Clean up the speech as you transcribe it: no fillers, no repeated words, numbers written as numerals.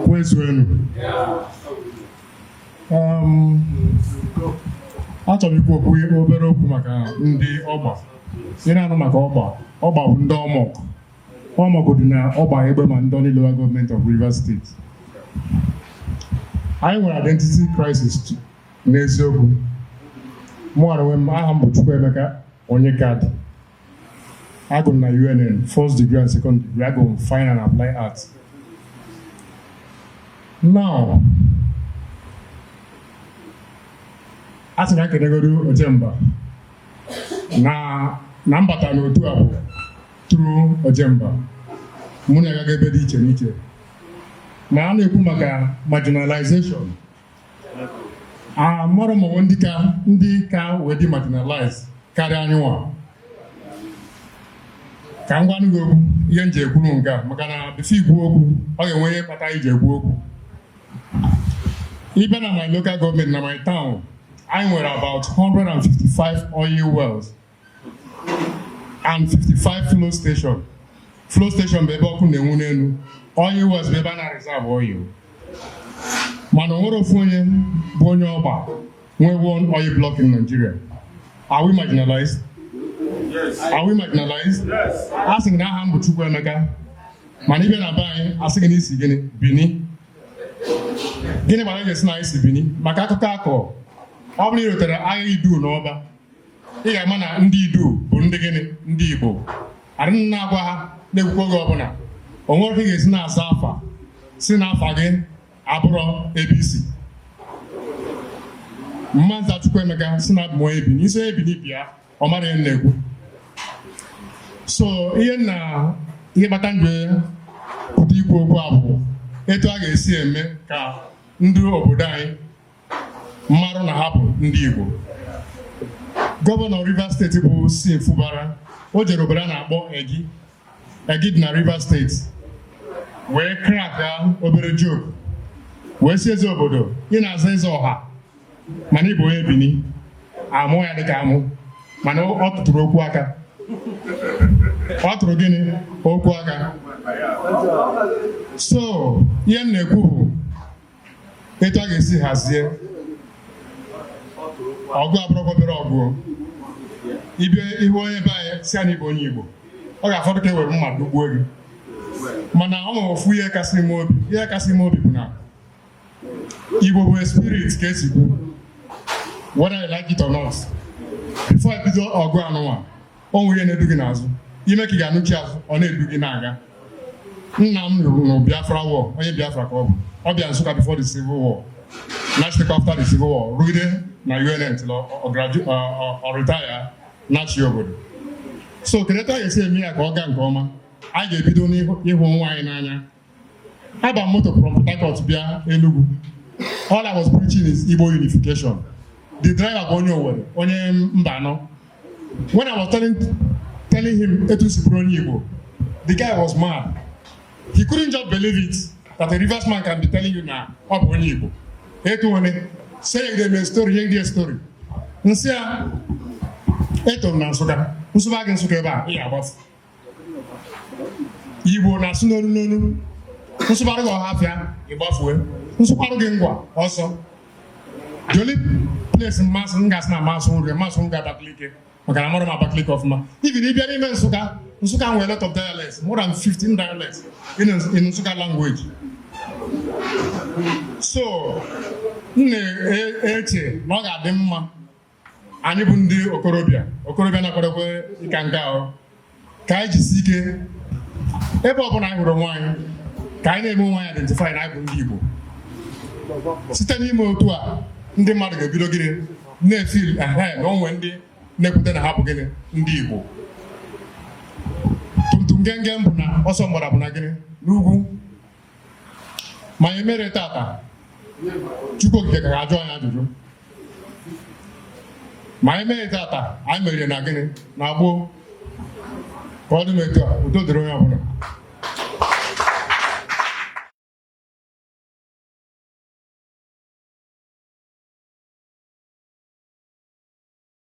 Kwezuenu. Achọrọ m ikwu okwu, obere okwu maka ndị Ọgba. Ị na-anụ maka Ọgba. Ọgba bụ ndị Ọmọk. Ọmọk dị na Ọgba Egbema Ndoni Local Government of Rivers State. Anyị nwere identity crisis n'eziokwu. Mụ onwe m, aha m bụ Chukwuemeka Onyekadị. Agụrụ m na UNN, first degree and second degree. Agụrụ m fine and applied arts. Now, a sị na ekenegodu Ojemba na mbata n'otu a bụ through Ojemba. Mụ na ya gaga ebe dị iche n'iche. Ma a na-ekwu maka marginalization, amarọ m onwe ndị ka wee dị marginalized karịa anyị nwa. Ka m gwanụ gị okwu, ihe m ji ekwuru nke a, maka na before ikwu okwu, ọ ga-enwe ihe kpata iji ekwu okwu. Ịbịa na my local government, na my town, anyị nwere about 155 oil wells and 55 flow station. Flow station bụ ebe ọkụ na-enwu n'elu. Oil wells bụ ebe a na-reserve oil. Mana o nwere ofu onye bụ onye Ọgba nwee one oil block in Nigeria. Are we marginalized? Yes. Are we marginalized? Yes. A sị gị na aha m bụ Chukwuemeka, mana ịbịa na be anyị, asị gị na isi gịnị? Bini. Gịnị gbara ga-esi na anyị si Bini? Maka akụkọ akọ, ọ bụrụ na ị rutere agha Idu n'Ọba, ị ga-ama na ndị Idu bụ ndị gịnị? Ndị Igbo. Adịghị na-agwa ha na-ekwukwa oge ọbụla o nwere ka ị ga-esi na-aza afa si na afa gị abụrọ ebe isi. Mmaza Chukwuemeka si na abụ m onye Bini, isi onye Bini bịa, ọ mara ihe m na-ekwu. So ihe na ihe kpata mgbe pụta ikwu okwu a bụ etu a ga-esi eme ka ndị obodo anyị mmarụ na ha bụ ndị Igbo. Gọvanọ Rivers Steeti bụ Sim Fubara, o jere obodo a na-akpọ Egi. Egi dị na Rivers Steeti, wee crack obere joke, wee si eze obodo, ị na-aza eze ọha, mana ị bụ onye Bini. Amụ ya dịka amụ, mana ọ tụtụrụ okwu aka. Ọ tụrụ gịnị? Okwu aka. So ihe m na-ekwu bụ etu a ga-esi hazie ọgụ. Abụrụkwa obere ọgụ. Ịbịa ihu onye be anyị, si anyị bụ onye Igbo, ọ ga-afọdụ ka e were mma dugbuo gị. Mana ọ nwere ofu ihe kasị m obi. Ihe kasị m obi bụ na Igbo bụ spirit ka esi kwu, whether you like it or not. Before ebido ọgụ anụnwa, o nwere ihe na-edu gị n'azụ, ime ka ị ga-anụchi azụ, ọ na-edu gị na-aga. Nna m lụrụ na Biafra War, onye Biafra ka ọ bụ. Ọ bịa Nsụka before the civil war, nachitekwa after the civil war, rugide na UNN till ọ retire, nachi obodo. So kedu etu a ga-esi eme ya ka ọ gaa nke ọma? Anyị ga-ebido n'ịhụ onwe anyị n'anya. Aba moto from Port Harcourt bịa Enugu. All I was preaching is Igbo unification. The driver bụ onye Owerri, onye Mba Anọ. When I was telling him etu si bụrụ onye Igbo, the guy was mad. He couldn't just believe it that a Rivers man can be telling you na ọ bụ onye Igbo. Etu onye say them a story, nye a story. Nsị ya, eto m na Nsụka, nsụba gị Nsụka ebe a, ị ga-agbafu. Igbo na-asụ n'olu n'olu. Nsụbarụ gị Ọhafịa, ịgbafue. Nsụkwarụ gị Ngwa, ọsọ. The only place mmasị m gasị na amasị nri, mmasị nri Abakaliki, maka na amara m Abakaliki ọfụma. Even ịbịa n'ime Nsụka, Nsụka nwere a lot of dialects, more than 15 dialects in Nsụka language. So m na-eche na ọ ga-adị mma anyị bụ ndị okorobịa, okorobịa na-akwadokwe ịka nka ahụ, ka anyị jisi ike ebe ọbụla anyị hụrụ onwe anyị, ka anyị na-eme onwe anyị identify na anyị bụ ndị Igbo. Site n'ime otu a, ndị mmadụ ga-ebido gịnị? Na-efeel ehe na onwe ndị na-ekwute na ha bụ gịnị? Ndị Igbo. Tumtum genge bụ na ọsọ mgbada bụ na gịnị? N'ugwu. Ma anyị mere tata, Chukwu Okike ka ga-ajụ anyị ajụjụ. Ma anyị mere tata, anyị meriri na gịnị? Na gboo. Ka ọ dị m etu a. Udo dịrị onye ọbụla.